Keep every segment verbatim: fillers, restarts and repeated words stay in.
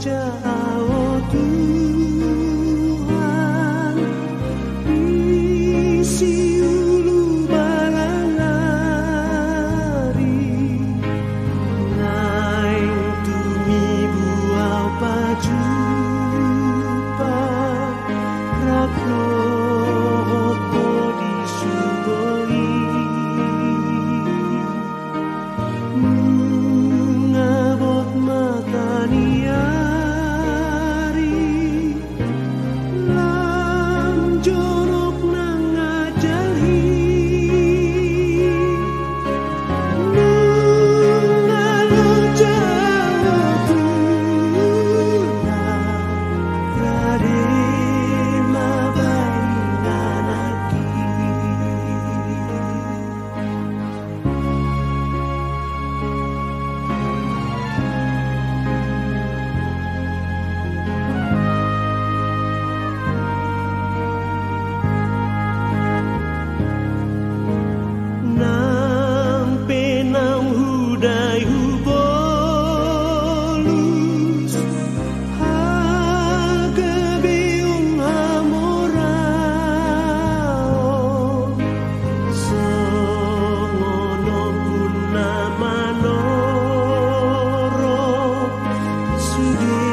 Ahu Tuhan, di siulu balangari, naeng tumibu ahu pajumpang rap dohot Ho di surgo i. Nunga bot mata ni ari, lam jonok nang ajal i. Nunga loja ahu Tuhan, rade ma bahenon nangkin. Nang pe naung hudai hubolus, hagabeon hamoraon, songon ombun na manorop, sude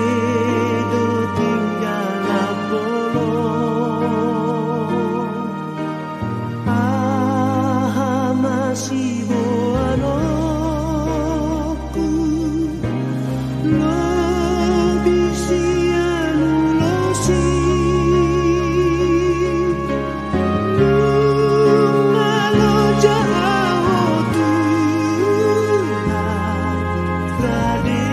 do tinggal apolon. Aha ma siboanonku, lobi sian ulos i. Nunga loja ahu Tuhan, rade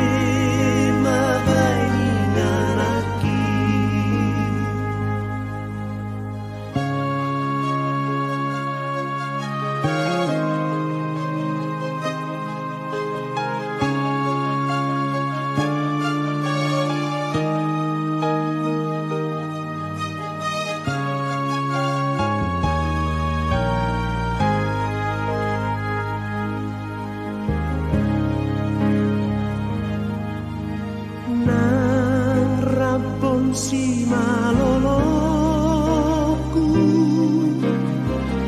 ma bahenon nangkin. Nang rap on simalolongku,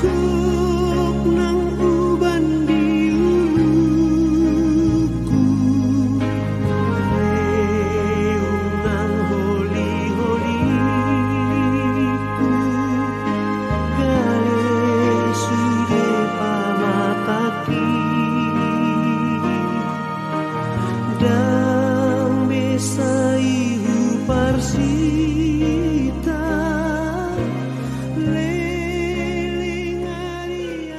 gok nang uban di uluku, reung nang holi-holiku, gale sude pamatangki. Ndang be sai huparsita, leleng ari.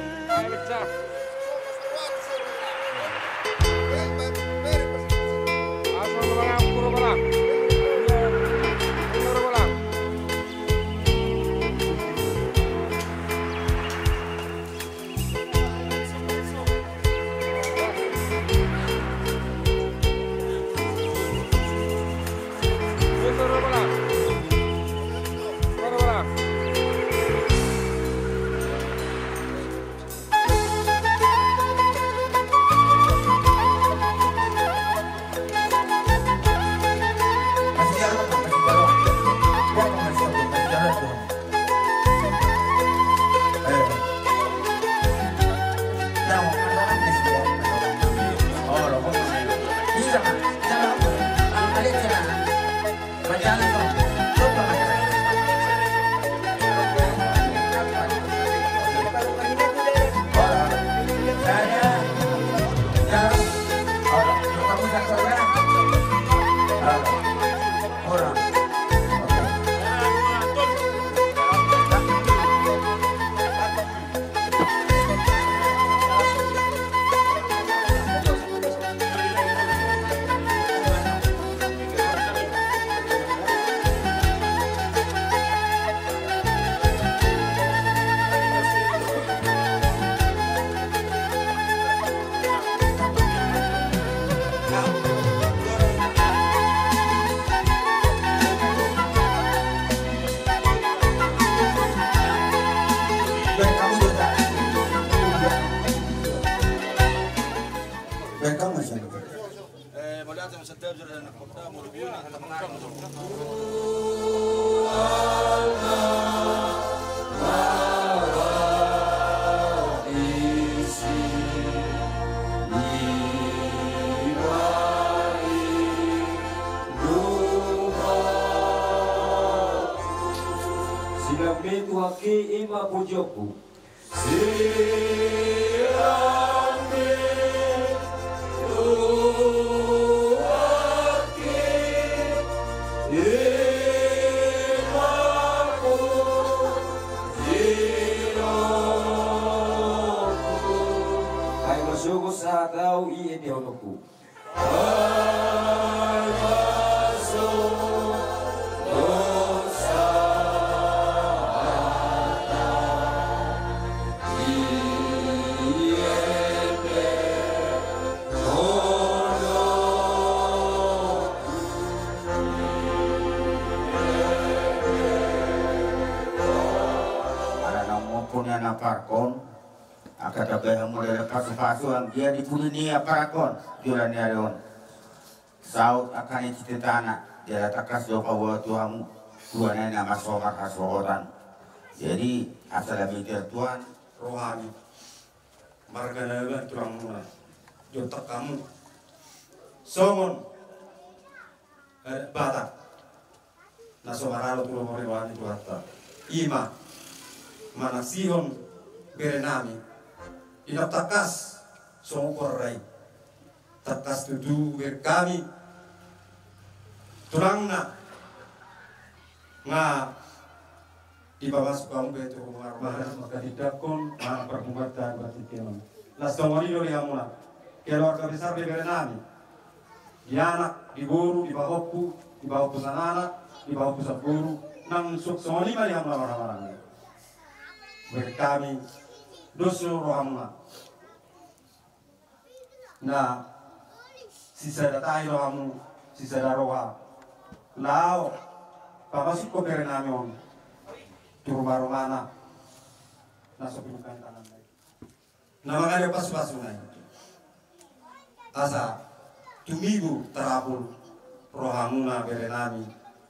Silambe Tuhangki, i ma pujionku. Silambe Tuhangki, i ma pujionku. Ai ma sogot sahat au i etehononku. Ala naung mompo nian na parkon. Angka tabahen molo na pasupasu anggiat di pudi ni aparak on, jolo ni ari on. Saut angka na i cita-citana, jala tangkas do paboa tu hamu, tua nai na marsogot hasogotan. Jadi, asa lam i tertuan rohami. Marga na baen tulang muna. Jontak hamu. Songon. Adat Batak. Na so maralo tu lomo ni roha ni Tuhanta. I ma manasihon bere nami. Inang tangkas songon goarna i. Tangkas tutu bere nami. Tulangna. Nga dipamasuk hamu be tu rumah rumah. Maka didangkon, mana perbuatan berarti kemang. Las songon i do di hamuna. Keluarga besar di bere nami. Di anak, di boru, di pahompu, di pahompu sananak, di pahompu samboru, nang suksongon i ma di hamuna marhahamaranggi. Bere nami, dos do rohamuna. Na, sisada tahi rohamu, sisada roha. Laho, pamasukhon bere nami on. Tu rumah-rumahna. Na so pinungkan tangan. Na mangaliat pasu-pasu nai. Asa tumibu tarapul rohamuna bere nami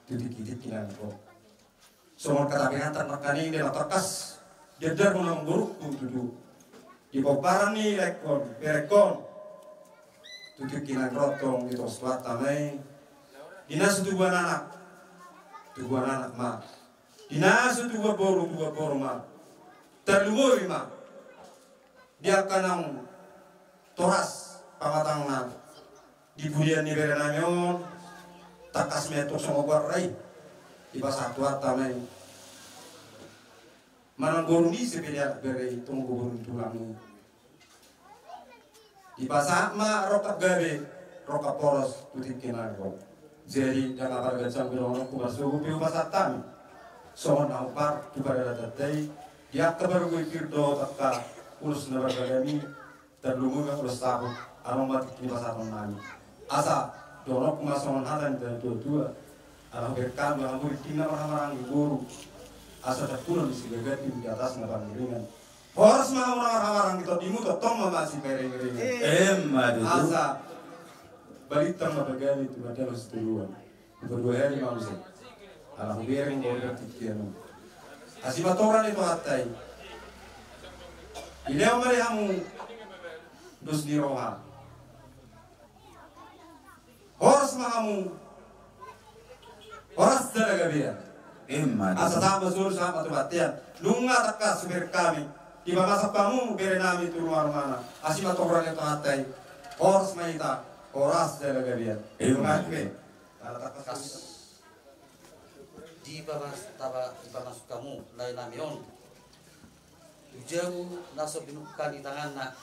tu tingki-tingki nami on. Songon hata pengantang nangkaning, di na tangkas diandarhon amang borungku tutu. Di pomparan ni laengkon, berengkon. Tu tingki nami ro tong di tos Tuhanta ma i. Di na so tubuan anak. Tubuan anak ma. Di na so tubuan boru, tubuan boru ma. Tarlumobi ma. Di angka naung toras pamatangna di pudian ni bere nami on, tangkas ma i tong songon goarna i. Dipasahat Tuhanta ma i. Manang boru ni ise pe di anak bere i, tong do boru ni tulang i. Dipasahat ma rongkap gabe, rongkap poros tu tingki nami on. Jadi, ndang apala gansangku dohononku, marsogot pe hupasahat hami. Songon na hombar tu paradaton i, di angka pargui pir dohot angka ulos na marragam i, tarlumobi ma ulos saput, adong ma tingki pasahaton nami. Asa, dohononku ma songon hata ni natua-tua. Ala huberengkan do hamu tingki na marhahamaranggi boru. Asa tarpulon ni sigaganti di atasna pangiringan. Horas ma hamu na marhahamaranggi, tondimu tongtong ma masiparing-iringan. Emma tutu. Asa balintang ma pagabe tu mata na situluan. Dua hali ma muse. Ala hubereng boru partingkian on. Asi ma torang ni Tuhanta i. Dilehon ma di hamu dos ni roha. Horas ma hamu. Horas jala gabean. Emma. Asa sahat ma solu, sahat ma tu bontean. Nunga tangkas hubereng hami. Dipamasuk hamu bere nami tu rumah-rumahna. Asi ma torang ni Tuhanta i. Horas ma hita. Horas jala gabean. Emma. Nunga be. Ala tangkas. Dipamas-, taba-, dipamasuk hamu lae nami on tu jabu na so pinungka ni tanganna.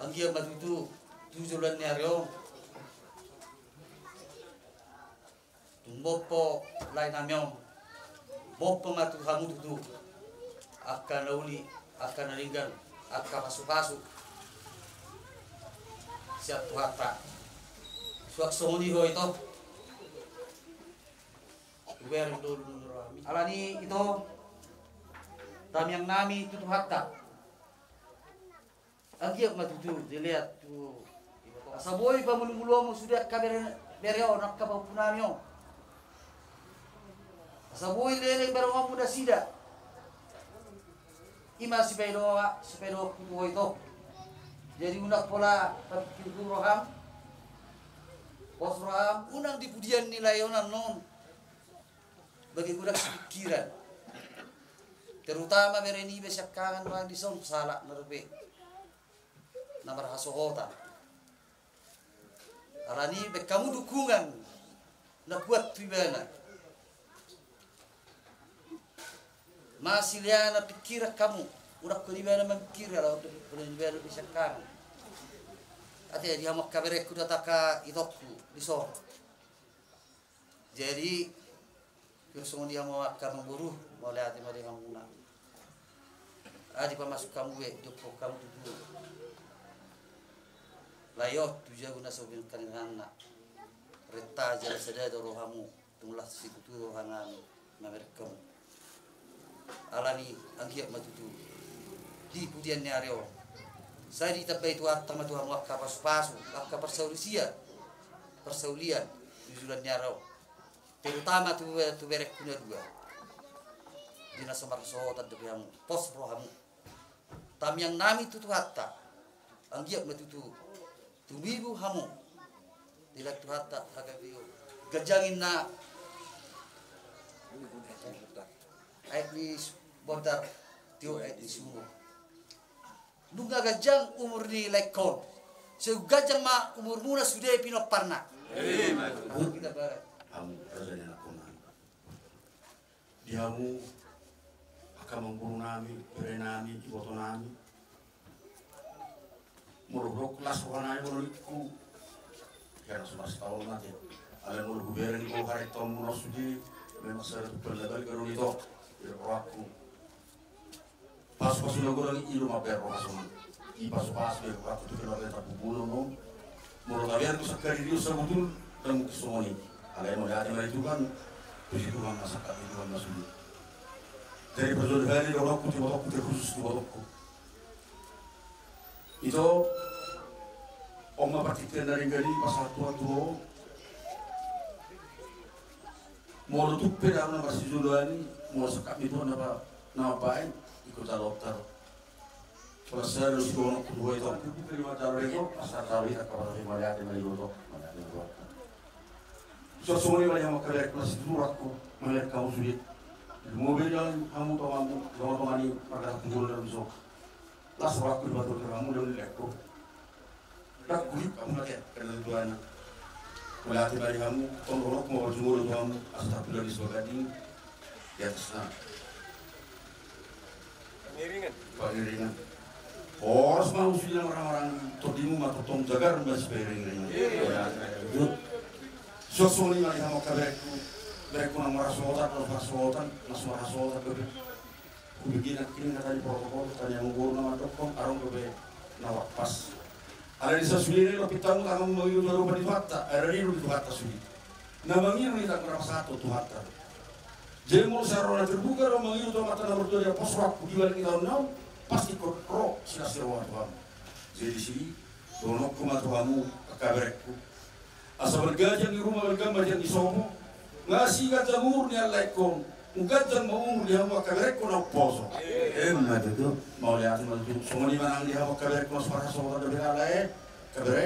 Anggiat ma tutu tu joloan ni ari on tung mompo lae nami on. Mompo ma tu hamu tutu angka na uli, angka na denggan, angka pasu-pasu sian Tuhanta. Suang songon i ho ito. Hubereng do lumu ni rohami. Alani ito, tamiang nami tu Tuhanta. Anggiat ma tutu dilean tu iboto Asa boi pamulumuluonmu sude angka bere, bere on, angka pahompunami on. Asa boi leleng baronganmu nasida. I ma sipaidua, sipaidua tu ho ito. Jadi unang pola tapikirhu roham. Pos roham, unang di pudian ni lae on annon. Bagi godang sipingkiran. Terutama bere niba siangkangan nuaeng dison, sahalakna dope na marhasohotan. Alani i baen hamu dukungan na kuat tu ibana. Masilean pingkiran hamu, unang hot ibana mamingkiri ala hot ibana dope siangkangan. Ate di hamu angka berengku dohot angka itongku dison. Jadi, pir songon i hamu angka amangboru, mauliate ma di hamuna. Adi pamasuk hamu be, jompo hamu tutu. Lae on tu jabu na so pinungkaninganna. Renta jala sada do rohamu, tung las situtu rohanami mamereng hamu. Alani anggiat ma tutu di pudian ni ari on sai ditambai Tuhanta ma tu hamu angka pasupasu, angka parsaulian, parsaulian tu joloan ni ari on. Terutama tu, tu berengku na dua. Di na so marhasohotan dope hamu, pos rohamu. Tangiangnami tu Tuhanta, anggiat ma tutu tumibu hamu. Dilehon Tuhanta hagabeon. Ganjang ninna aek ni bondar, tio aek ni sumur. Nunga ganjang umur ni laengkon, sai ganjang ma umurmuna sude pinomparna. Amin. Hamu raja ni anakkonami. Di hamu angka amangborunami, berenami, ibotonami. Molo hudok las rohanami molo ningku. Ia na so marsaoran ate. Alai molo hubereng i, molo haretaonmuna on sude, memang sada tumpal na balik do on ito. Di rohangku. Pasupasu na godang i do mambahen roha songon i. Pasupasu be rohangku tu keluarga ni tampubolon on. Molo tabereng tu sangkarion sabutul, ndang mungkin songon i. Alai mauliate ma di Tuhan, puji Tuhan ma sangkap ni Tuhan ma sude. Jadi parjolo hali dohononku tu ibotongku, terkhusus tu ibotongku. Ito, on ma partingkian na ringgas i pasahat Tuhan tu ho. Molo tung pe daong na marsijoloan i, molo sangkap ni Tuhan na pa, na mambahen, ingkon jalo ontar. Pala sada do sidohononku tu ho ito, tung pe lima jalo ito, asa jalo ito, kabar mauliate ma di ho ito, mauliate ma di ho. Suang songon i ma di hamu angka berengku na situtu rohangku, mauliate ma hamu sude. Di hamu be, di hamu tongamu, tongatonga ni marga Tampubolon na dison. Las rohangku di paturpuk hamu, di hamu laengku. Ndang huhilala hamu na ate, karena tuana. Mauliate ma di hamu, tong dohononku ma parjolo tu hamu, asa tapulak di so gading. Di atas na. Pangiringan. Pangiringan. Horas ma hamu sude na marhahamaranggi, tondimu ma tongtong jagar ma sipairingiringan. Suang songon i ma di hamu angka berengku, berengku na marhasohotan, na marhasohotan, na so marhasohotan dope. Hubege nangkin hata ni protokol, hata ni amangboru na mandokkon, adong dope na pas. Alai di sasudena i lompit hamu tanganmu mangido tu adopan ni Tuhanta, ai rade do di Tuhanta sude. Na mangido i ndang na pasahathon Tuhanta. Jadi molo sai ro na terbuka do mangido tu Amanta na martua di atas rohangku di balik ni taon na on, pasti ingkon ro silas ni roha tu hamu. Jadi disi, dohononku ma tu hamu, angka berengku. Asa balga ma di ruma, balga ma di sopo. Nga siganjang umur ni laengkon, ganjang ma umur ni hamu angka berengkon na umposo. Emma tutu. Mauliate ma tutu. Songon i ma nang di hamu angka berengkon na so marhasohotan dope, ale, angka bere.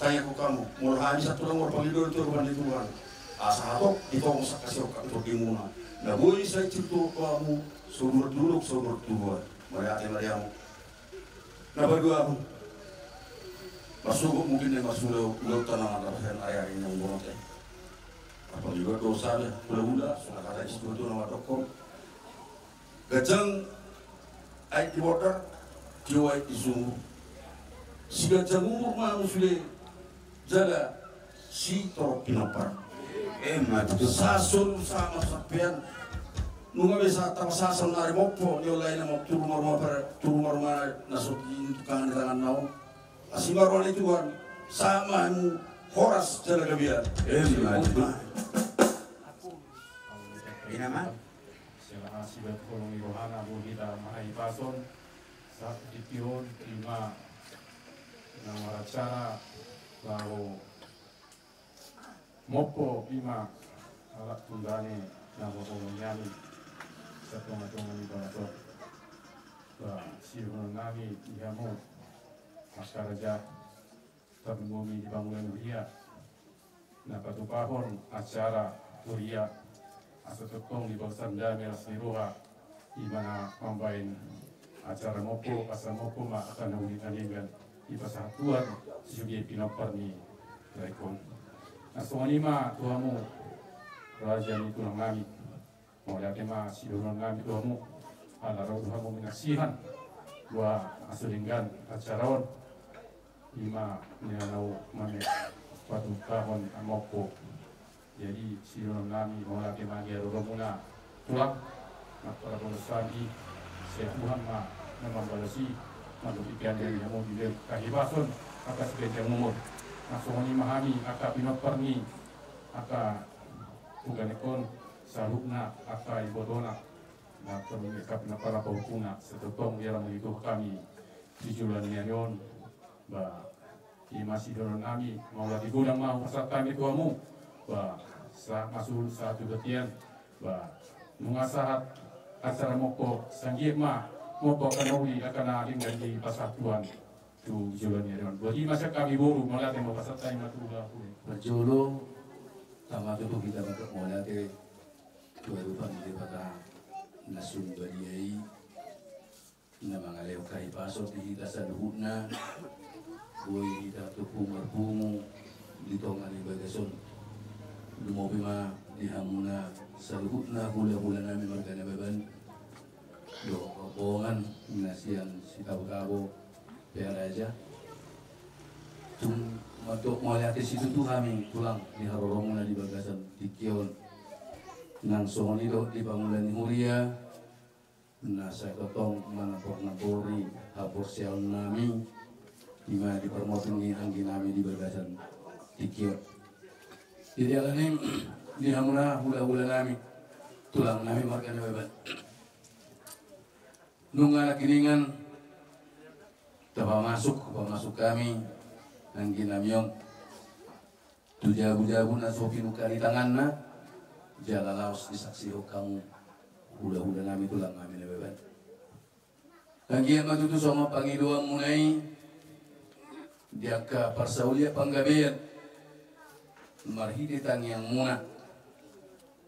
Tangiangku hamu, molo hami santulang molo pangidoan tu adopan ni Tuhan. Asa hatop ditongos angka siongkap ni tondimuna. Na boi sai cirituhon hamu, so duduk-duduk, so duduk-duduk. Mauliate ma di hamu. Na paduahon. Marsogot mungkin na marsulo, udah tanah ada persen area ini yang bonot ya. Apa juga dosa deh, hula-hula, sudah kata istimewa tu nama dokter. Ganjang aek di bondar, tio aek di sumur. Siganjang umur ma hamu sude, jala sitorop pinompar. Emma tutu. Sasolu sama sampean. Nunga be sa tapasasa nari mompo ni on lae na tu ruma-ruma, tu ruma-ruma na so di tangan-tangan na on. Asi ma roha ni Tuhan, sama hamu horas jala gabe. Emma tutu. Ina ma. Sian asi dohot holong ni rohana boi hita marhahipason sahat tu tingki on, ima Na maracara laho mompo ima halak tondani na mangoloi nami satonga-tonga ni bangso. Ba sidohonon nami di hamu angka raja, tarlumobi di pangula ni huria na patupahon acara huria, asa tongtong di bagasan dame las ni roha, ima na mambahen acara mompo, asa mompo ma angka na uli na denggan dipasahat Tuhan di sude pinompar ni raja on. Na songon i ma tu hamu raja ni tulang nami. Mauliate ma sidohonon nami tu hamu, ala ro do hamu manyaksikan bahwa asa denggan acara on. Ima nian au mame patupahon mompo. Jadi sidohonon nami, mauliate ma di haroromuna tulang. Na parbolas hami, sai Tuhan ma na mambalas i, mandok i pe di hamu di hahipason, angka siganjang umur. Na songon i ma hami angka pinompar ni angka pomparan on, saluhutna angka ibotona, na tarlumobi angka pinompar pahompu na sai tongtong diramoti Tuhan hami di joloan ni ari on. Ba ima sidohonon nami, mauliate godang ma hupasahat hami tu hamu. Ba sahat ma suhut sahat tu bontean. Ba nunga sahat acara mompo, sai anggiat ma mompo angka na uli angka na denggan dipasahat Tuhan tu joloan ni ari on. Botima sian hami boru, mauliate ma hupasahat hami ma tu hamu. Parjolo, tama tutu hita mandok mauliate tu adopan ni Debata na sun badia i, na mangalehon hahipason di hita saluhutna. Boi hita tubu marpungu di tonga ni bagas on. Lumobi ma di hamuna saluhutna hulahula nami marga Nababan dohot rombongan na sian Sitabo-tabo Pearaja. Tung mandok mauliate situtu hami tulang di haroromuna di bagasan tingki on. Nang songon i do di pangula ni huria, na sai tongtong manambornambori haporseaon nami, ima di parmorti ni anggi nami di bagasan tingki on. Jadi alani di hamuna hulahula nami, tulang nami marga Nababan, nunga nangkiningan tapamasuk, pamasuk hami anggi nami on tu jabu-jabu na so pinungka ni tanganna, jala laos disaksihon hamu hulahula nami tulang nami Nababan. Anggiat ma tutu songon pangidoanmuna i di angka parsaulian panggabean marhite tangiangmuna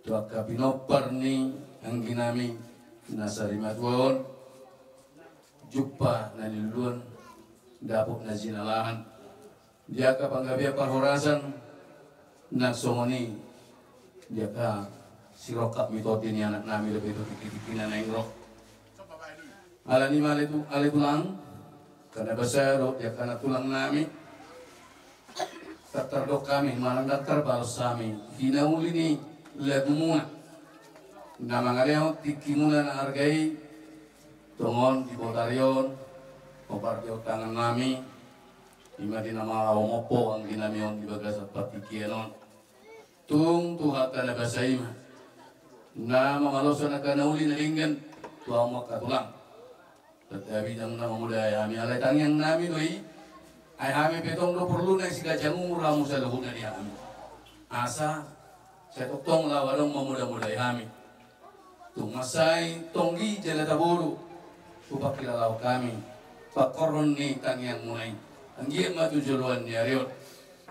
tu angka pinompar ni anggi nami na sarimatua on, jumpa na niluluan, dapot na jinalahan di angka panggabean parhorasan, nang songon i di angka sirongkap ni tondi ni anak nami dope tu tingki-tingki na naeng ro. Alani ma ale tu, ale tulang, angka na basa dohot di angka na tulang nami, tar tardok hami manang ndang tarbalos hami hinauli ni lagumuna na mangalehon tingkimuna na arga i. Tongon di botari on, hombar di tangan nami, ima di na mangalehon mompo anggi nami on di bagasan partingkian on. Tung Tuhanta na basa i ma na mamaloshon angka na uli na denggan tu hamu angka tulang. Tetapi ndang na mamodai hami, alai tangiang nami do i. Ai hami pe tong do porlu na siganjang umur hamu saluhutna di hami, asa sai tongtong laho adong mamoda-modai hami. Tung mansai tonggi jala taboru hupangkilalahon hami pangkorhon ni tangiangmuna i. Anggiat ma tu joloan ni ari on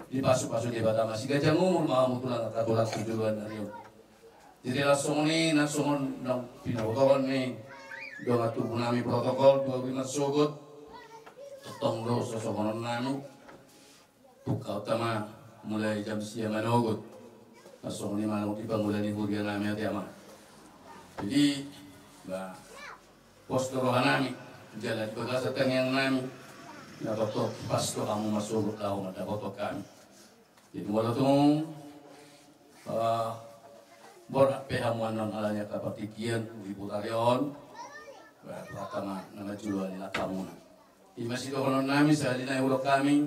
dipasu-pasu Debata ma siganjang umur ma hamu tulang angka tulang tu joloan ni ari on. Jadi laos songon i, nang songon na pinabotohon ni dongan tubu nami protokol, dua puluh lima sogot, tongtong do songon on nami. Buka utama mulai jam sia manogot. Laos songon i ma nang di pangula ni huria nami ate ama. Jadi ba pos do roha nami jala di bagasan tangiang nami, na tongtong pas do hamu masogot laho mandapothon hami. Jadi molo tung, eh, borhat pe hamu annon ala ni angka partingkian di botari on, ba Tuhanta ma na manjoloani langkamuna. Ima sidohonon nami sahali nai hudok hami,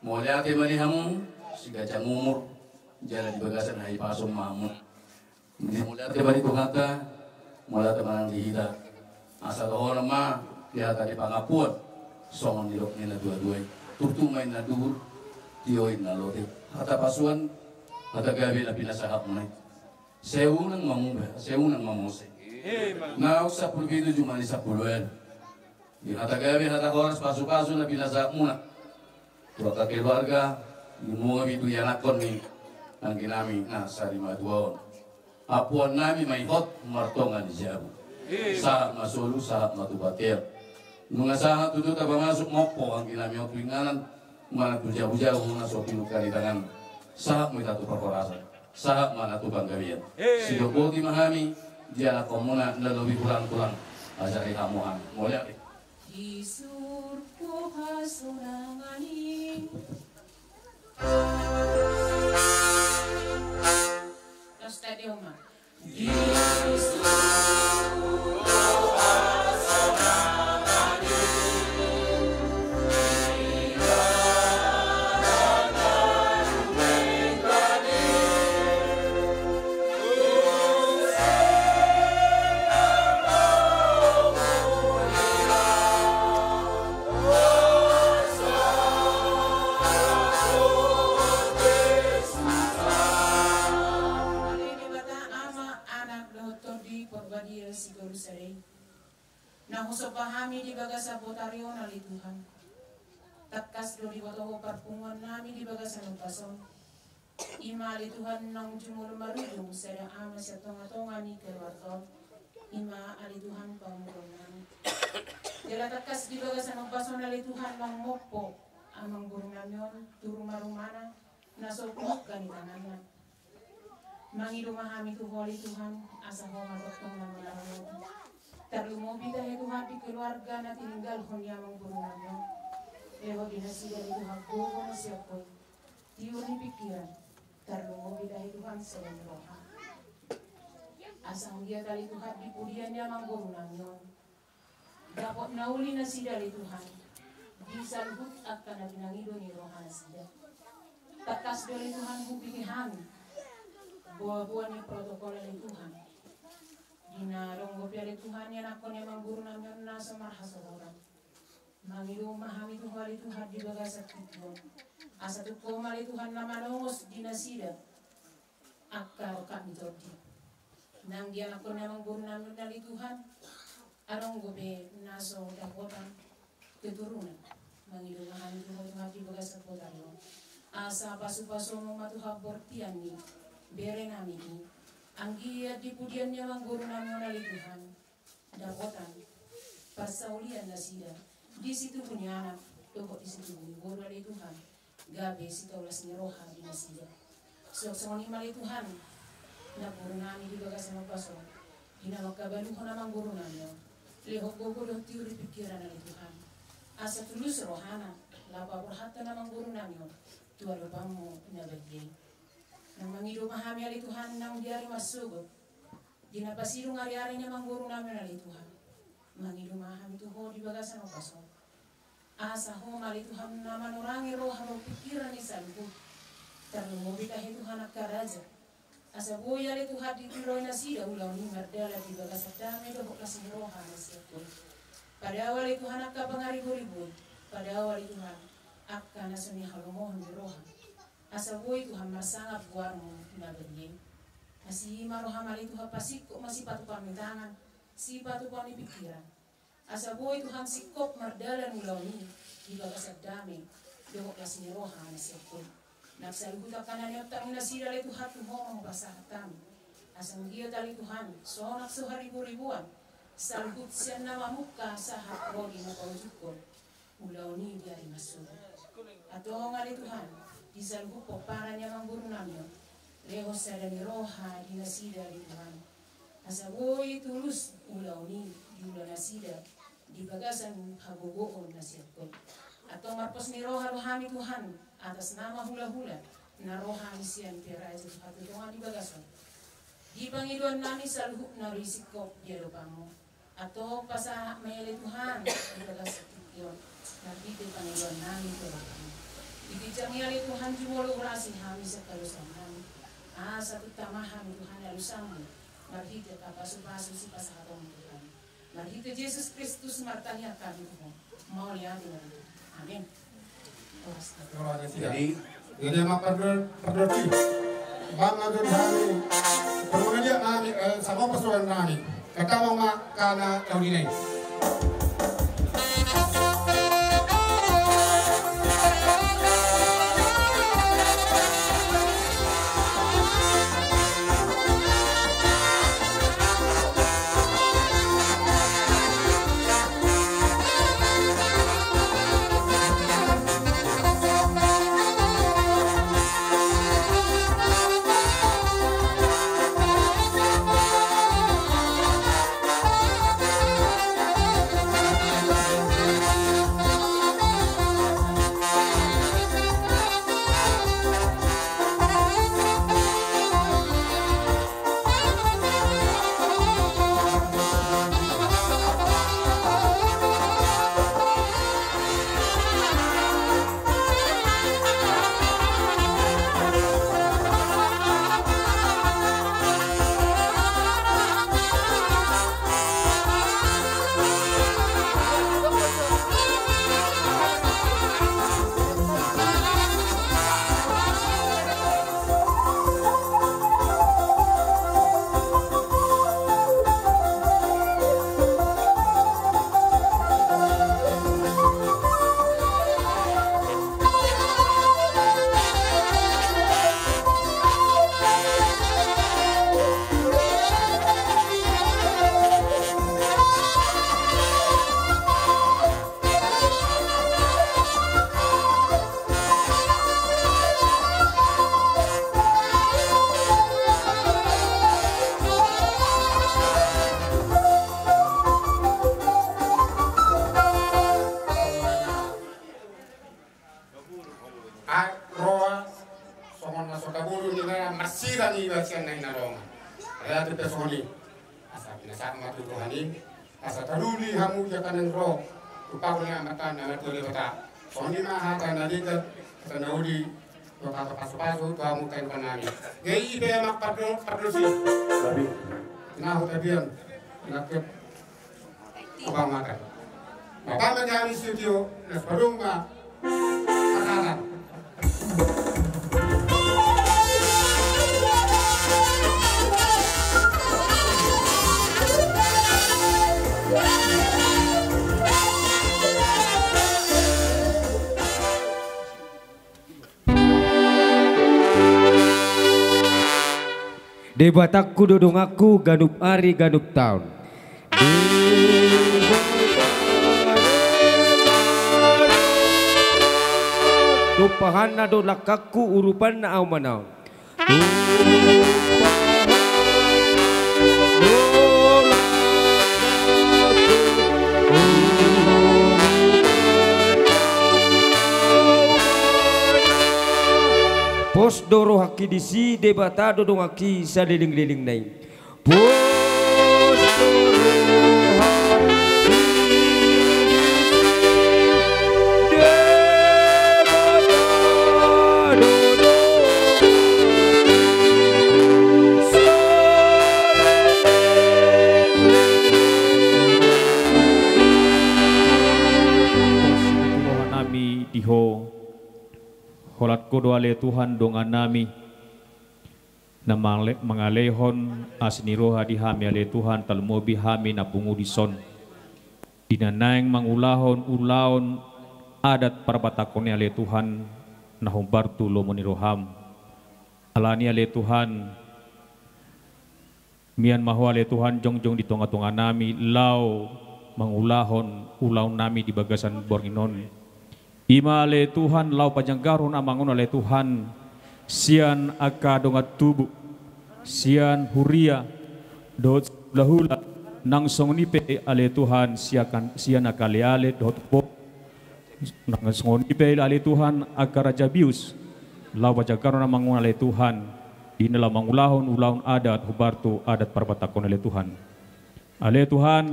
mauliate ma di hamu siganjang umur jala di bagasan hahipason ma hamu. Mauliate ma di Tuhanta, mauliate ma nang di hita. Asa dohonon ma di hata ni pangampuon songon nidok ni na tua-tua i. Turtu ma inna duhur, tio inna lote. Hata pasuan, hata gabe na pinasahatmuna i. Sai unang mamuba, sai unang mamose. Naung sampulu pitu jumadi sampulu ualu. Di hata gabe, hata horas, pasupasu na pinasahatmuna tu angka keluarga, di muha pitu ianakhon ni angginami na sarimatua on. Ampuannami ma i hot martonga ni jabu. Sahat ma solu, sahat ma tu batel. Nunga sahat tutu tapamasuk mompo angginami on tu inganan, manang tu jabu-jabu na so pinungka ni tangan. Sahat ma hita tu parhorasan. Sahat ma na tu panggabean. Sidok boti ma hami di anakhonmuna na lobi hurang-hurang. Ajari hamu hami. Mauliate. Di surgo hasonangan i. Dos tadi oma. Ale Debata Ama, Anak dohot Tondi Porbadia Sitorus sada i. Na husomba hami di bagasan botari on ale Tuhan. Tangkas do diboto Ho parpunguan nami di bagasan ombas on. I ma ale Tuhan naung jumolo marujung sada ama sian tonga-tonga ni keluarga on. I ma ale Tuhan pangurung nami. Jala tangkas di bagasan ombas on ale Tuhan naung mompo amangboru nami on tu ruma-rumana na so pinungka ni tanganna. Mangido ma hami tu Ho ale Tuhan, asa Ho ma tongtong na mangaramoti. Tarlumobi tahe Tuhan di keluarga na tininggalhon ni amangboru nami on. Lehon di nasida ale Tuhan gogo na sian Ho i. Tiur ni pingkiran, tarlumobi tahe Tuhan sada ni roha. Asa anggiat ale Tuhan di pudian ni amangboru nami on, dapot na uli nasida ale Tuhan di saluhut angka na pinangido ni roha nasida. Tangkas do ale Tuhan hupingki hami boa-boa ni protokol ale Tuhan. Di na adong dope ale Tuhan ianakhon ni amangboru nami on na so marhasohotan. Mangido ma hami tu Ho ale Tuhan di bagasan tingki on. Asa tung Ho ma ale Tuhan na manongos di nasida angka rongkap ni tondi. Nang di anakhon ni amangboru nami on ale Tuhan, adong dope na so dapotan keturunan. Mangido ma hami tu Ho Tuhan di bagasan botari on. Asa pasu-pasumu ma Tuhan bortian ni bere nami i. Anggiat di pudian ni amangboru nami on ale Tuhan, dapotan parsaulian nasida di situbu ni anak dohot di situbu ni boru ale Tuhan, gabe sitaulas ni roha di nasida. Songon i ma ale Tuhan, namboru nami di bagasan ombas on, di na mangkabaluhon amangboru nami on, lehon gogo dohot tiur ni pingkiran ale Tuhan, asa tulus rohana laho paborhathon amangboru nami on tu adopanmu na badia i. Nang mangido ma hami ale Tuhan nang di ari marsogot, di na pasidung ari-ari ni amangboru nami on ale Tuhan. Mangido ma hami tu Ho di bagasan ombas on. Asa Ho ma ale Tuhan na manorangi roha dohot pingkiran ni saluhut. Tarlumobi tahe Tuhan angka raja. Asa boi ale Tuhan ditiroi nasida ulaon i mardalan di bagasan dame dohot las ni roha na sian Ho i. Padao ale Tuhan angka pangaribot-ribot i. Padao ale Tuhan angka na so nihalomohon ni roha. Asa boi Tuhan marsangap goarmu na badia i. Asi ma roham ale Tuhan, pasingkop ma sipatupaon ni tangan, sipatupaon ni pingkiran. Asa boi Tuhan singkop mardalan ulaon i di bagasan dame dohot las ni roha na sian Ho i. Nang saluhut angka na niontang nasida ale Tuhan tu Ho ma hupasahat hami. Asa anggiat ale Tuhan sonang so hariboriboan saluhut sian na mamungka sahat ro di na paujunghon ulaon i di ari marsogot. Antong ale Tuhan, di saluhut pomparan ni amangboru nami on, lehon sada ni roha di nasida ale Tuhan. Asa boi tulus ulaon i diula nasida di bagasan hagogoon na sian Ho i. Antong marpos ni roha do hami Tuhan atas nama hula-hula na ro hami sian Toraja tu hatontongan di bagas on. Di pangidoan nami saluhutna do i singkop di adopanmu. Antong pasahat ma i ale Tuhan di bagasan tingki on, marhite pangidoan nami tu adopanmu. Di ginjang i ale Tuhan jumolo urasi hami sian hadosaon nami. Asa tung tama hami Tuhan alusanmu marhite angka pasu-pasu sipasahatonmu Tuhan. Marhite Jesus Kristus martangiang hami tu Ho. Mauliate ma di Ho. Amen. Jadi, jadi ma pardol, pardol si. Bang ado di hami, permangaliat nami, eh, sama persoalan nami. Kata mama kana tahu di nai. Ai roha songon na so taboru ni na marsirang iba sian na hinalongan. Ai ate pe songon i. Asa pinasahat ma tu Tuhan i. Asa taruli hamu jala naeng ro tu pahul ni Amanta na martua Debata. Songon i ma hata na denggan, hata na uli, dohot hata pasupasu tu hamu taringot nami. Jadi i pe ma pardol, pardol si. Tinahu tabian. Nakep. Abang makan. Bapak makan di studio, nas padung ma. Makanan. Debatangku do donganku ganup ari ganup taon. Tumpahanna do langkangku, urupanna ahu manaon. Pos do rohangki disi, Debata do donganki saleleng-lelengna i. Pos do rohangki disi, Debata do donganki saleleng-lelengna i. Pos do rohanami di Ho. Holan Ho do ale Tuhan dongannami. Na male-, mangalehon asi ni roha di hami ale Tuhan, tarlumobi hami na pungu dison. Di na naeng mangulahon ulaon adat parbatangkon i ale Tuhan, na hombar tu lomo ni roham. Alani ale Tuhan, mian ma Ho ale Tuhan jongjong di tonga-tonganami, laho mangulahon ulaonnami di bagasan borngin on. I ma ale Tuhan laho pajanggarhon amang on ale Tuhan, sian angka dongan tubu, sian huria, dohot hulahula, nang songon i pe ale Tuhan, siakan-, sian angka aleale, dohot bo-, nang songon i pe ale Tuhan, angka raja bius, laho pajanggarhon amang on ale Tuhan, di na laho mangulahon ulaon adat, hombar tu adat parbatangkon ale Tuhan. Ale Tuhan,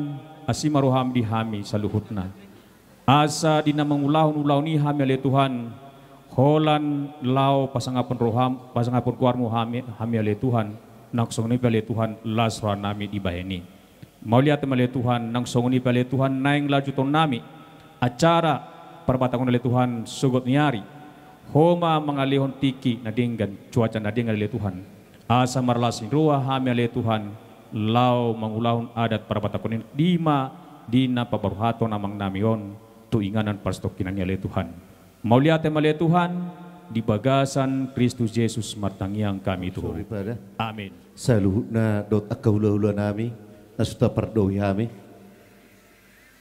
asi ma roham di hami saluhutna. Asa di na mangulahon ulaon i hami ale Tuhan, holan laho pasangaphon roham, pasangaphon goarmu hami, hami ale Tuhan, nang songon i pe ale Tuhan, las rohanami dibahen i. Mauliate ma ale Tuhan, nang songon i pe ale Tuhan, naeng lanjutonnami acara parbatangkon ale Tuhan sogot ni ari. Ho ma mangalehon tingki na denggan, cuaca na denggan ale Tuhan. Asa marlas ni roha hami ale Tuhan, laho mangulahon adat parbatangkon i, i ma di na paborhathon amang nami on tu inganan parsatongkinan i ale Tuhan. Mauliate ma ale Tuhan, di bagasan Kristus Jesus martangiang hami tu Ho. Amin. Saluhutna dohot angka hulahula nami na so tapardohi hami.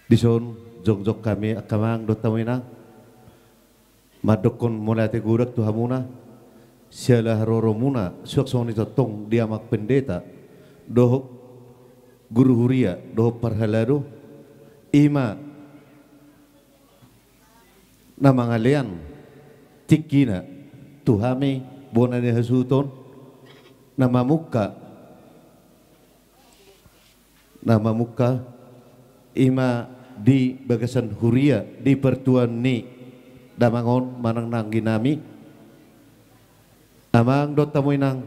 Dison jongjong hami angka amang dohot hamu inang mandokkon mauliate godang tu hamuna siala haroromuna suang songon i tongtong di amang pendeta dohot guru huria dohot parhalado, i ma na mangalean tingkina tu hami bona ni hasuhuton na mamungka, na mamungka i ma di bagasan huria di partuan ni damang on manang nanggi nami. Amang dohot hamu inang,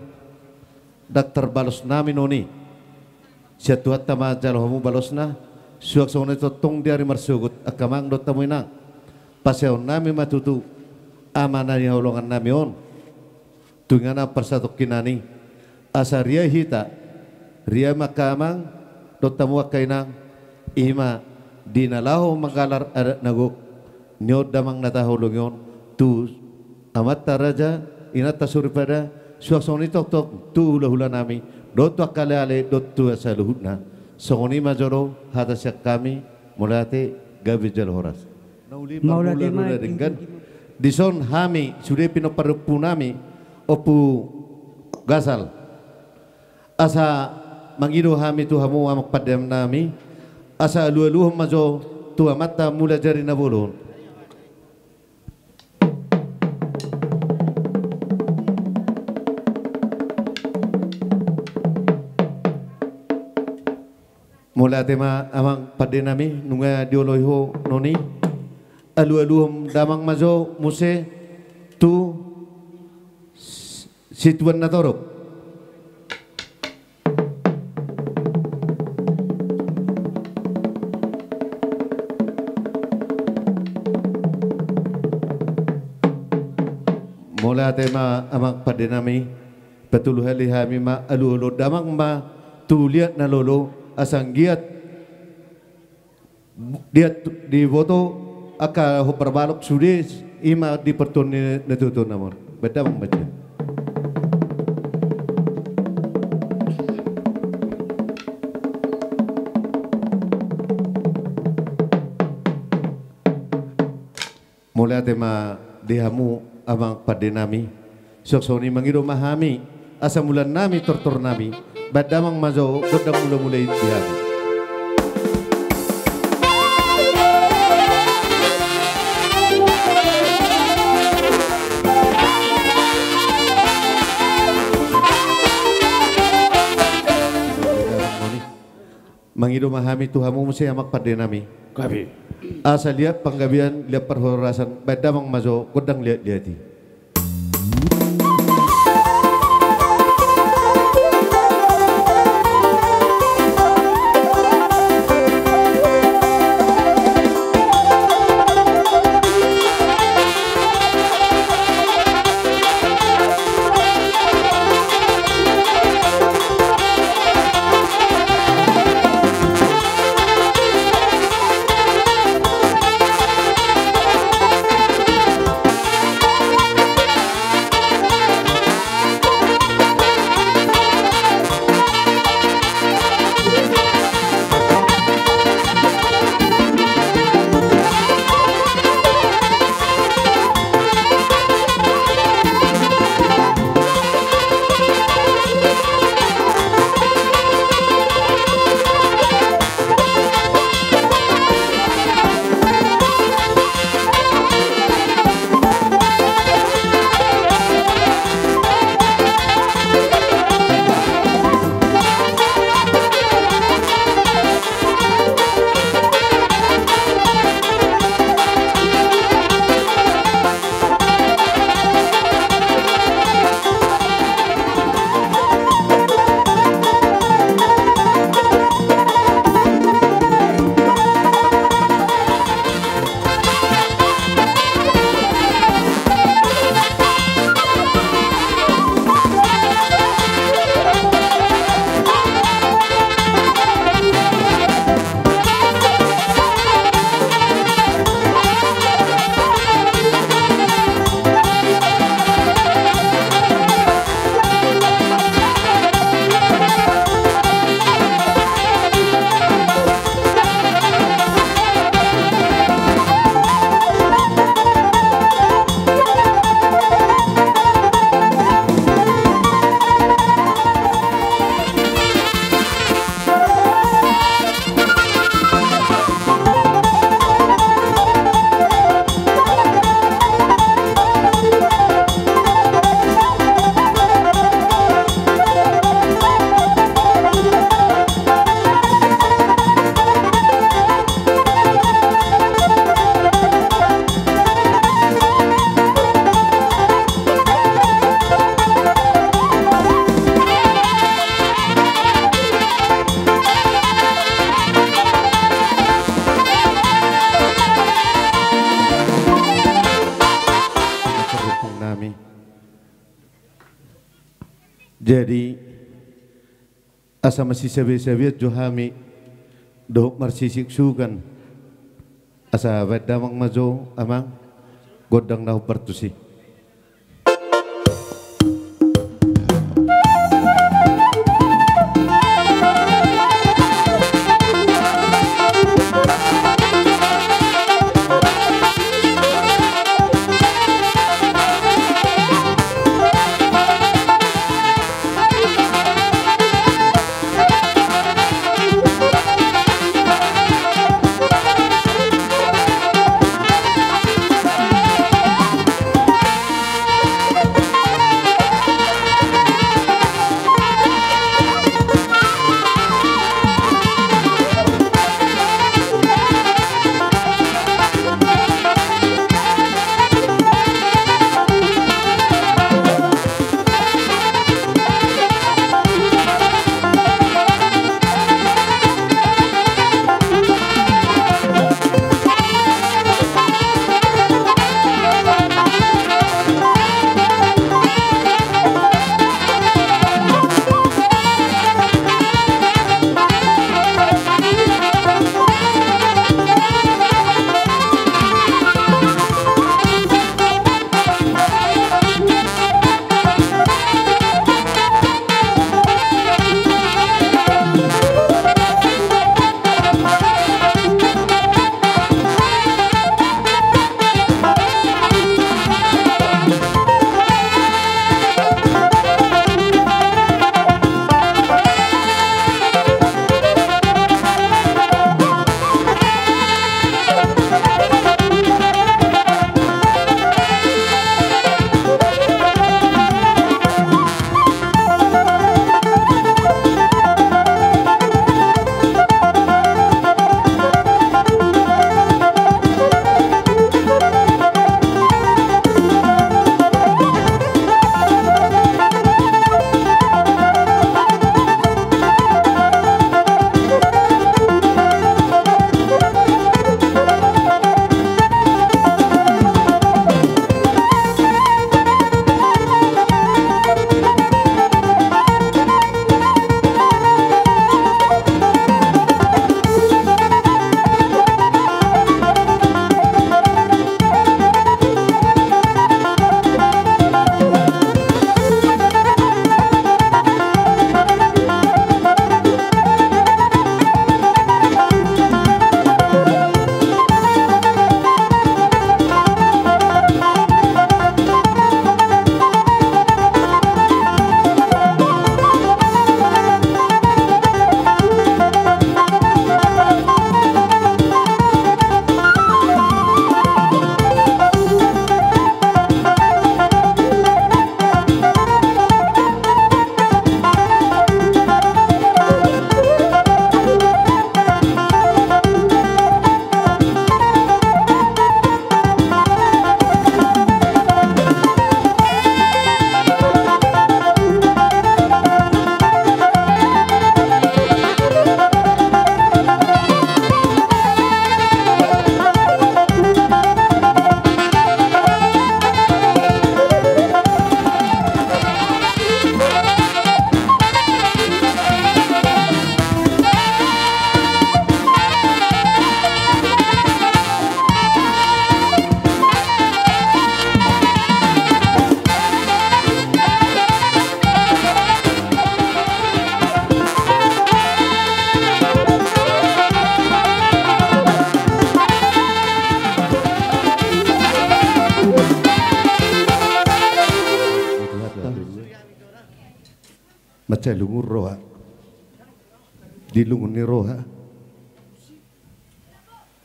ndang tarbalos nami non i. Sian Tuhanta ma jalo hamu balosna, suang songon i tongtong di ari marsogot angka amang dohot hamu inang. Pasahaton nami ma tutu ama na hinaholongan nami on tu inganan parsatongkinan i. Asa riai hita, riai ma angka amang dohot hamu angka inang, i ma di na laho manggalar adat na gok ni on damang na taholongi on tu amanta raja, inanta soripada, suang songon i tongtong tu hulahula nami dohot tu angka aleale dohot tu saluhutna. Songon i ma jolo hata sian hami, mauliate, gabe jala horas. Na uli, mauliate ma, marmula na denggan. Dison hami sude pinompar ni ompu nami, Ompu Gasal. Asa mangido hami tu hamu amang pande nami, asa alualuhon ma jo tu amanta Mulajadi Na Bolon. Mauliate ma amang pande nami, nunga dioloi ho non i. Alualuhon damang ma jo muse tu situan na torop. Mauliate ma amang pande nami, patolu hali hami ma alualuhon damang ma tu liat na lolo, asa anggiat diboto angka hombar balok sude, i ma di partuan ni natuatua nami on. Baen damang ma jo. Mauliate ma di hamu amang pande nami. Suang songon i mangido ma hami asa mula nami tortor nami. Baen damang ma jo gondang mulamula i di hami. Mangido ma hami tu hamu muse amang pande nami. Gabe. Asa liat panggabean, liat parhorasan, baen damang ma jo gondang liatliat i. Jadi, asa masisabe-sabean jo hami dohot marsisik sugan, asa baen damang ma jo, Amang, gondang na hombar tusi. Mansai lungun roha. Di lungun ni roha.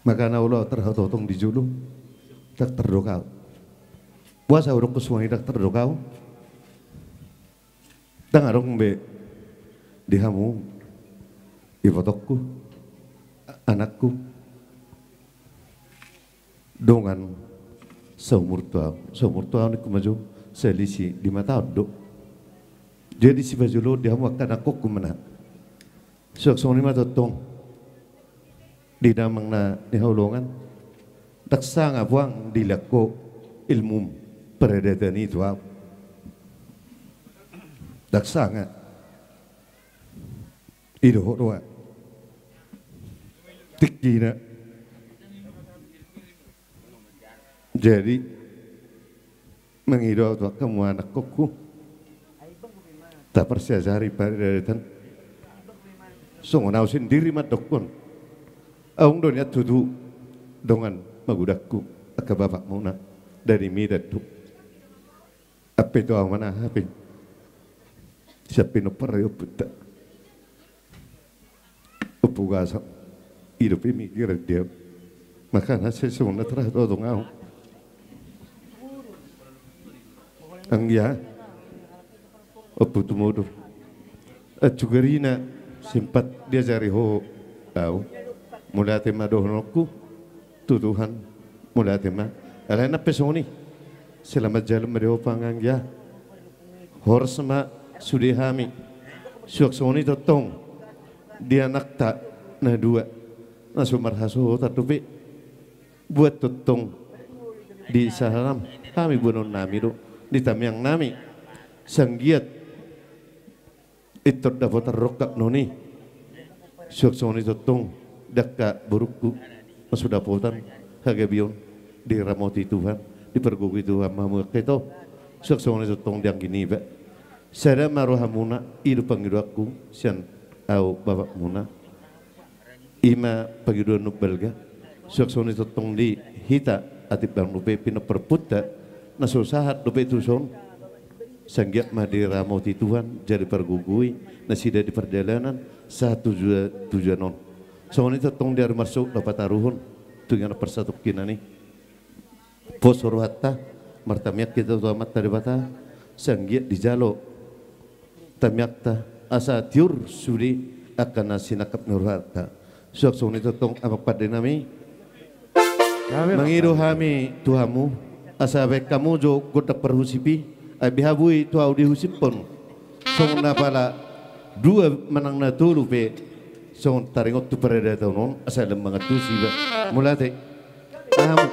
Makana olo tarhatotong di jolo. Ndang tardok au. Boasa hudok songon i ndang tardok au? Ndang adong be di hamu ibotongku, anakku, dongan saumur tu au, saumur tu au ningku ma jo, selisih lima taon do. Jadi sipajolo di hamu angka anakkonku ma na. Suang songon i ma tongtong di damang na nihau longan, ndang sanga boang dilehon ho ilmu paradaton i tu au. Aksanga. Ido ho doa. Tingkina. Jadi, mangido au tu angka hamu anakkongku. Taparsiajari pardadatan. Songon au sendiri mandokkon. Adong do nian tutu dongan magodangku, angka bapakmuna. Dari Medan tu. Ampe tu au ma na hape. Sian pinompar ni ompunta. Ompu Gasang. I dope migiran dia. Makana sai songon na tarhatotong au. Anggia. Ompu Tumodor. Anjugarina sempat diajari ho au. Mauliate ma dohononku tu Tuhan. Mauliate ma. Alai nang pe songon i. Selamat jalan ma di ho panganggia. Horas ma sude hami. Suang songon i tongtong di anakta na dua na so marhasohotan dope. Buat tongtong di sahalam hami boanonnami do di tangiangnami. Sanggiat Intor dapotan rongkap non i. Suang songon i tongtong di angka borungku na so dapotan hagabeon, diramoti Tuhan, dipargogoi Tuhan ma hamu angka ito. Suang songon i tongtong di anggi niba. Sada ma rohamuna, i do pangidoanku sian au bapakmuna. I ma pangidoan na umbalga. Suang songon i tongtong di hita, atik bang dope pinompar ompunta na so sahat dope tuson. Sanggiat ma diramoti Tuhan, jala dipargogoi nasida di pardalanan sahat tu tujuan, tujuan on. Songon i tongtong di ari marsogot na pataruhon tu inganan parsatongkinan i. Pos rohanta, martamiang hita tu Amanta Debata, sanggiat dijalo tamiangta asa tiur sude angka na sinangkap ni rohanta. Suang songon i tongtong amang pandenami. Mangido hami tu hamu asa baen hamu jo gondang parhusip i, ai beha boi tu au dihusiphon. Songon na pala dua manang na tolu pe songon taringot tu paradaton on asa lam mangantusi iba. Mauliate. Amu.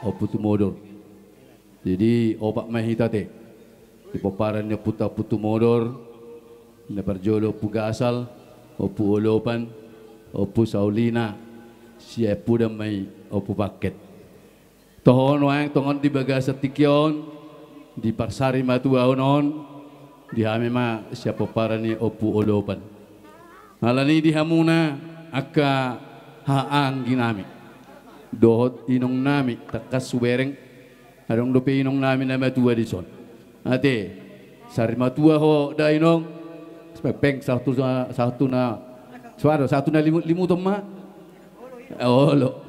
Ompu Tumodor. Jadi, opat ma hita te. Di pomparan ni ompunta Ompu Tumodor, na parjolo Ompu Gasal, Ompu Olopan, Ompu Saulina, siampudan ma i Ompu Pangket. Toho nuaeng tongon di bagasan tingki on, di parsari matuaon on, di hami ma sian pomparan ni Ompu Olopan. Alani di hamuna angka haha anggi nami dohot inong nami, tangkas hubereng, adong dope inong nami na matua dison. Ate, sari matua ho da inong, pengpeng sahat tu na, sahat tu na, suado, sahat tu na limut, limuton ma. Olo.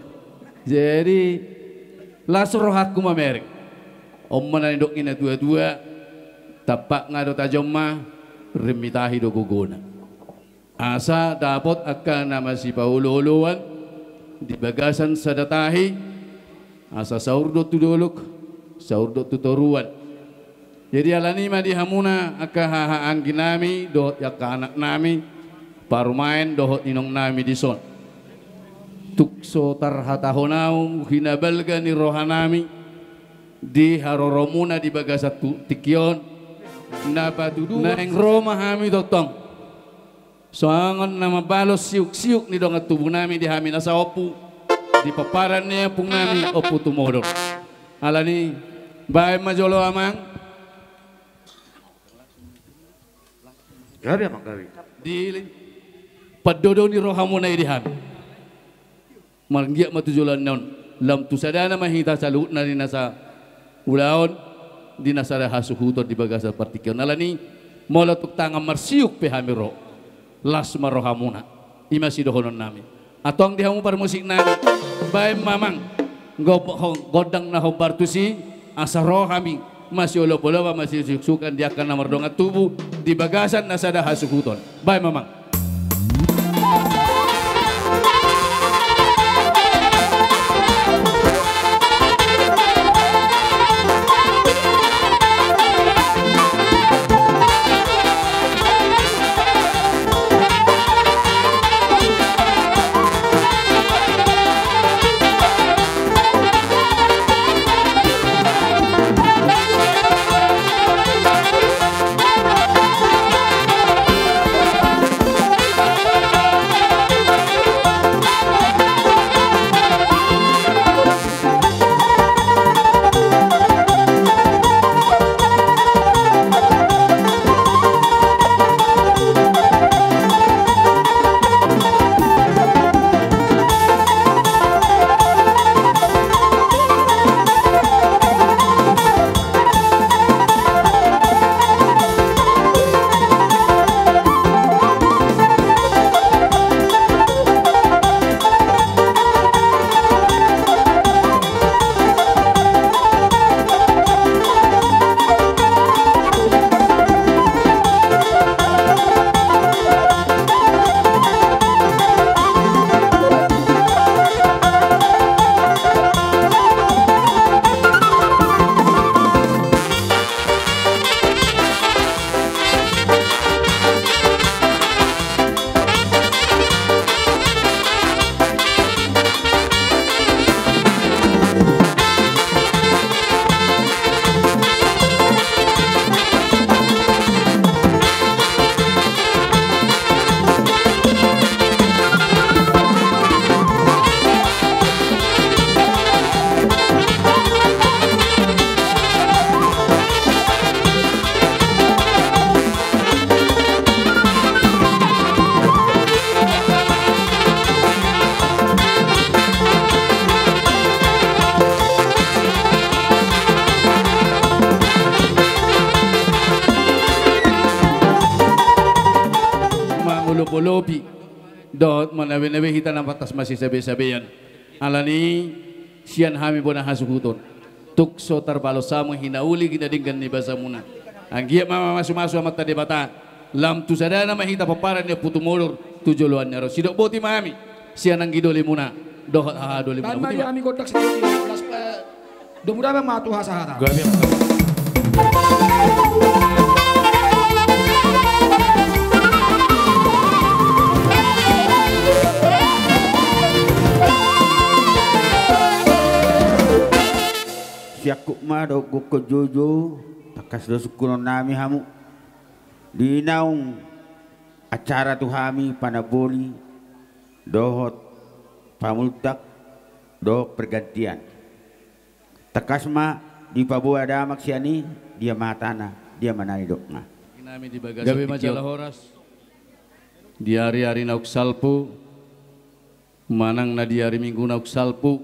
Jadi, las rohangku mamereng. On ma na nidok ni na tuatua, tampakna do tajom ma, rim ni tahi do gogona. Asa dapot angka na masipaolooloan di bagasan sada tahi, asa saur do tu dolok, saur do tu toruan. Jadi alani ma di hamuna angka haha anggi nami dohot angka anak nami, parumaen dohot inong nami dison. Tung so tarhatahon ahu hinabalga ni roha nami di haroromuna di bagasan tu tingki on, na patuduhon naeng ro ma hami tongtong songon na mambalos siuksiuk ni dongan tubu nami di hami na saompu, di pomparan ni ompung nami Ompu Tumodor. Alani, baen ma jolo amang. Gabe amang, gabe. Di pandodon ni rohamuna i di hami. Manggiat ma tu joloan on, lam tu sadana ma hita saluhutna di na saulaon, di na sada hasuhuton di bagasan partingkian. Alani, molo tung tangan marsiuk pe hami ro, las ma rohamuna. I ma sidohonon nami. Antong di hamu parmusik nami, baen ma amang go-, ho-, gondang na hombar tusi, asa ro hami masiolopolopan, masiuksukan di angka na mardongan tubu di bagasan na sada hasuhuton. Baen ma amang. Mangolopolopi dohot manabenabe hita na pantas masisabesabean. Alani sian hami bona hasuhuton, tung so tarbalos hamu hinauli na denggan ni basamuna. Anggiat ma mamasumasu Amanta Debata, lam tu sadana ma hita pomparan ni Ompu Tumodor tu joloan ni ari on. Sidok boti ma hami sian anggi dolimuna dohot haha dolimuna. Boti ma. Hami gondang sendiri, las, eh, domu damang ma tu hasahatan. Gabe ma. Siangkup ma Adong gokkon joujou, tangkas do sungkunon nami hamu. Di naung acara tu hami panamboli dohot pamultak dohot pergantian. Tangkas ma dipaboa damang sian i, dia ma hatana, dia ma na nidokna. Nami di bagasan. Gabe ma jala horas. Di ari-ari naung salpu, manang na di ari Minggu naung salpu,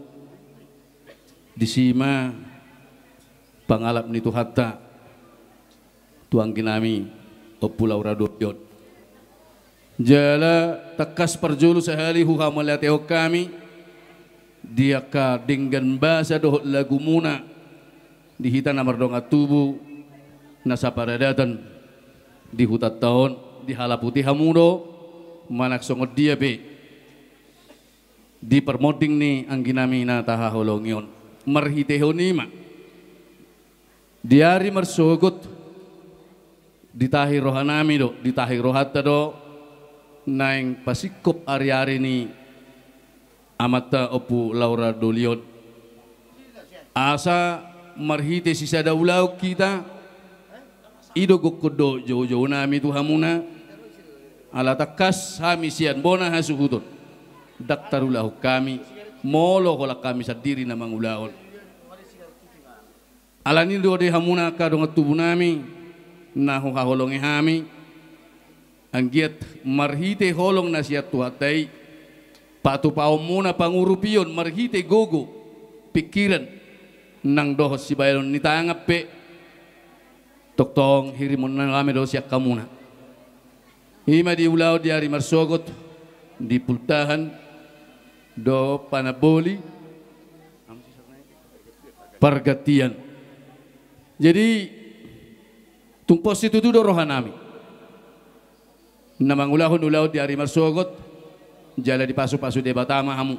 disi ma pangalap ni Tuhanta tu anggi nami Ompu Laura Dolion. Jala tangkas parjolo sahali huhamauliatehon hami di angka denggan basa dohot lagumuna di hita na mardongan tubu na saparadatan di hutanta on, dihalaputi hamu do manang songon dia pe di parmonding ni anggi nami na tahaholongi on. Marhitehon i ma di ari marsogot ditahi roha nami do, ditahi rohanta do naeng pasingkop ari-ari ni amanta Ompu Laura Dolion. Asa marhite sisada ulaon hita, i do gokkon dohot joujou nami tu hamuna, ala tangkas hami sian bona hasuhuton ndang tarulahon hami, molo holan hami sandiri na mangulahon. Alani do di hamuna angka dongan tubu nami na huhaholongi hami, anggiat marhite holong na sian Tuhanta i, patupaonmuna pangurupion marhite gogo, pingkiran, nang dohot sibahenon ni tangan pe, tongtong hirimon nami do sian hamuna. I ma di ulaon di ari marsogot, di pultahan dohot panamboli pargantian. Jadi tung pos situtu do roha nami na mangulahon ulaon di ari marsogot, jala dipasupasu Debata ma hamu.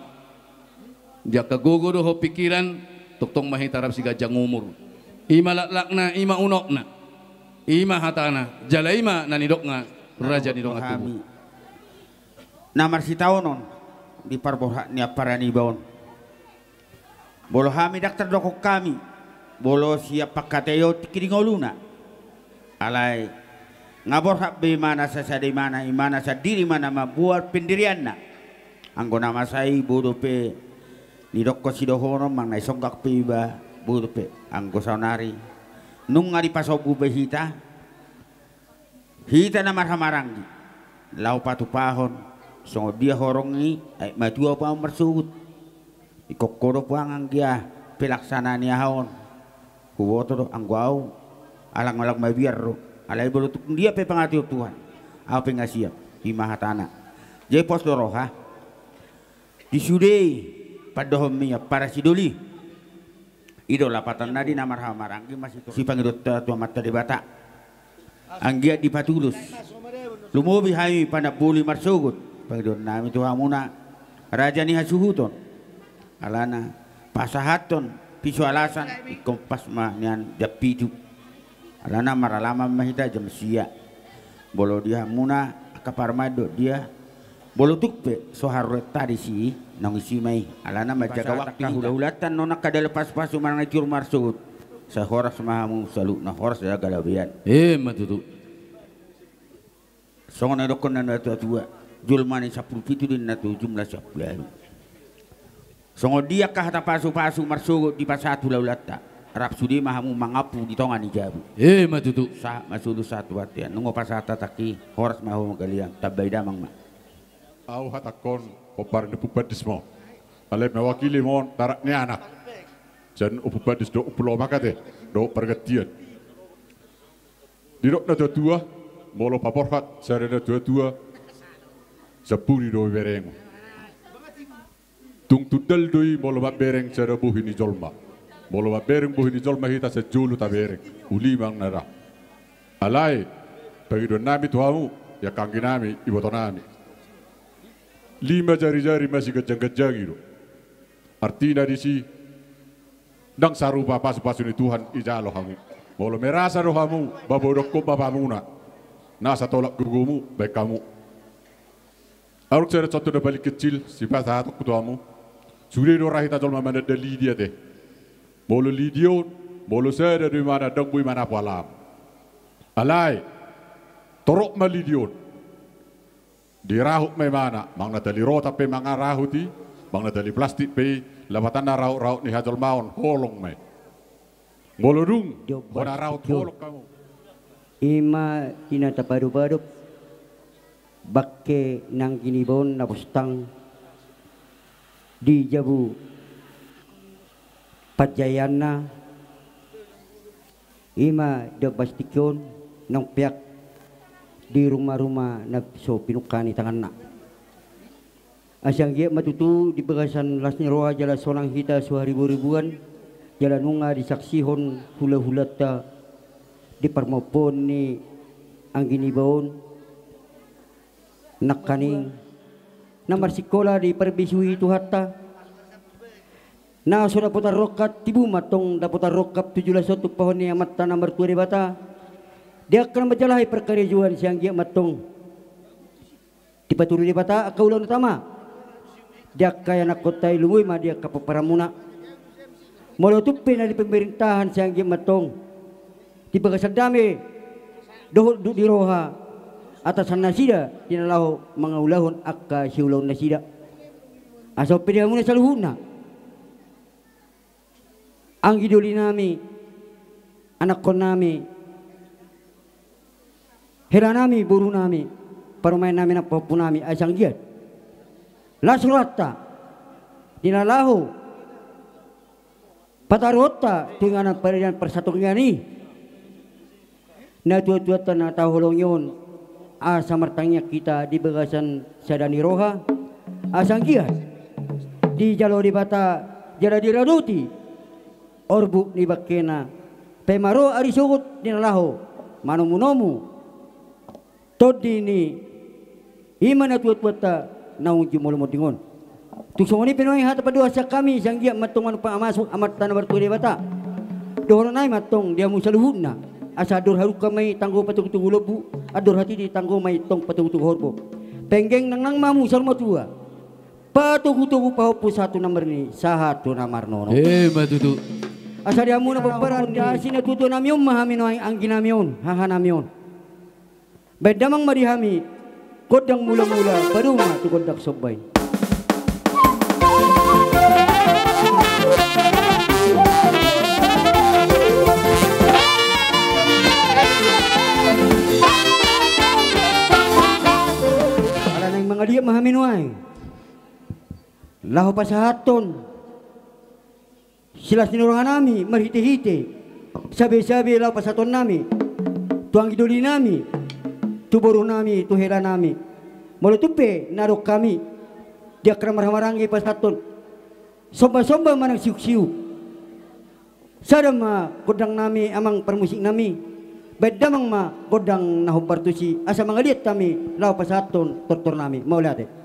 Di angka gogo dohot pingkiran, tongtong ma hita rap siganjang umur. I ma laklakna, i ma unokna, i ma hatana, jala i ma na nidokna raja ni dongan tubu. Na marsitaonon di parborhat ni ampara niba on. Molo hami ndang tardok hami, molo sian pangkataion tingki di ngoluna. Alai nga borhat be imana sasada imana, imana sandiri ma na mamboan pendirianna. Anggo na masa i bodo pe nidokkon sidohonon manang na isonggak pe iba, bodo pe anggo saonari nunga dipasombu be hita. Hita na marhahamaranggi laho patupahon songon dia horong i, aek matua puang marsogot. Ingkon ho do puang anggia pelaksana ni aha on. Huboto do anggo au alang-alang mabiar do. Alai molo tung dia pe pangateon Tuhan, au pe nga siap, i ma hatana. Jadi pos do roha. Di sude i pandohonmi ampara sidoli. I do lapatanna di na marhahamaranggi ma sipangidoonta tu Amanta Debata. Anggiat dipatulus lumobi hami panamboli marsogot, pangidoon nami tu hamuna raja ni hasuhuton. Alana pasahathon piso alasan, ingkon pas ma nian jam pitu. Alana maralaman ma hita jam sia. Molo di hamuna angka parumaen dohot dia, molo tung pe so haroenta disi, naung isi ma i. Alana manjaga waktu hita. Hulahulanta annon angka dalan pasupasu manang na tiur marsogot. Sai horas ma hamu saluhutna, horas jala gabe gabe. Emma tutu. Songon na nidokkon na natuatua, jolma na sampulu pitu do ninna tu jumlah siap gabe. Songon dia angka hata pasupasu marsogot dipasahat hulahulanta, rap sude ma hamu mangampu di tonga ni jabu. Emma tutu. Sahat ma solu sahat tu bontean. Nunga pasahat hatangki, horas ma hamu galean, tambai damang ma. Au hatangkon pomparan ni Ompu Bandis ma on. Alai mewakili ma on tarak ni anak sian Ompu Bandis dohot Ompu Lomak ate, dohot pargantian. Didok natuatua, molo paborhat sada natuatua, sampuli do berengon. Tung tundal do i molo mambereng sada bohi ni jolma. Molo mambereng bohi ni jolma hita sian jolo tabereng, uli manang na ra. Alai pangidoan nami tu hamu, angka anggi nami, iboto nami, lima jarijari masiganjangganjangi do. Artina disi, ndang sarupa pasupasu ni Tuhan ijalo hamu. Molo merasa do hamu, babodokkon bapamuna, nasa tolap gogomu baen hamu. Adong sada contoh na paling kecil, sipasahatonku tu hamu. Sude do ra hita jolma mananda lidi ate. Molo lidi on, Molo sada do imana, ndang boi manapu alam. Alai torop ma lidi on. Dirahut ma imana, manang na tali rota pe mangarahut i, manang na tali plastik pe i, lapatanna rahut-rahut ni hajolmaon, holong ma i. Molo dung hona rahut, holong hamu. Ima di na tapaadop-adop bangke nang gini baon na postang di jabu panjaeanna, ima di ombas tingki on naung peak di ruma-ruma na so pinungka ni tanganna. Asa anggiat ma tutu di bagasan las ni roha jala sonang hita so haribu-ribuan, jala nunga disaksihon hula-hulanta di parmompoon ni anggi niba on nangkaning na marsingkola diparbisuhi Tuhanta. Na so dapotan rongkap, tibu ma antong dapotan rongkap tu joloan on tumpahon ni Amanta na martua Debata. Di angka na manjalahi parkarejoan, sai anggiat ma antong dipatudu Debata angka ulaon na tama di angka ianakkonta i, lumobi ma di angka pomparanmuna. Molo tung pe na di pemerintahan, sai anggiat ma antong di bagasan dame dohot duk ni roha atasan nasida di na laho mangulahon angka siulaon nasida. Asa on pe di hamuna saluhutna, anggi doli nami, anakkon nami, hela nami, boru nami, parumaen nami nang pahompu nami, asa anggiat las rohanta di na laho pataruhonta tu inganan paradian parsatongian i. Natua-tuanta na taholongi on, asa martangiang hita di bagasan sada ni roha, asa anggiat dijalo Debata jala diradoti orbuk ni bangkena, pe ma ro ari sogot di na laho manomu-nomu tondi ni ima natua-tuanta na unjung molo monding on. Tung songon i pe nuaeng hata pandohan sian hami, sai anggiat ma antong manumpak masuk Amanta na martua Debata. Dohonon nami ma antong di hamu saluhutna, asa andor hadungka ma i tanggo patogu-togu lombu, andor hatiti tanggo ma i tong patogu-togu horbo. Penggeng nangnang ma hamu saur matua, patogu-togu pahompu sahat tu na marnini, sahat tu na marnono. Ima tutu. Asa di hamuna pomparan ni asi natua-tua nami on ma hami nuaeng, anggi nami on, haha nami on. Baen damang ma di hami gondang mula-mula, padomu ma tu gondang somba i. Ala naeng mangaliat ma hami nuaeng laho pasahathon silas ni roha nami marhite-hite sabe-sabe laho pasahaton nami tu anggi doli nami, tu boru nami, tu hela nami. Molo tung pe na adong hami di angka na marhahamaranggi pasahathon somba-somba manang siuk-siuk, sada ma gondang nami, amang parmusik nami, baen damang ma gondang na hombar tusi, asa mangaliat hami laho pasahathon tortor nami. Mauliate.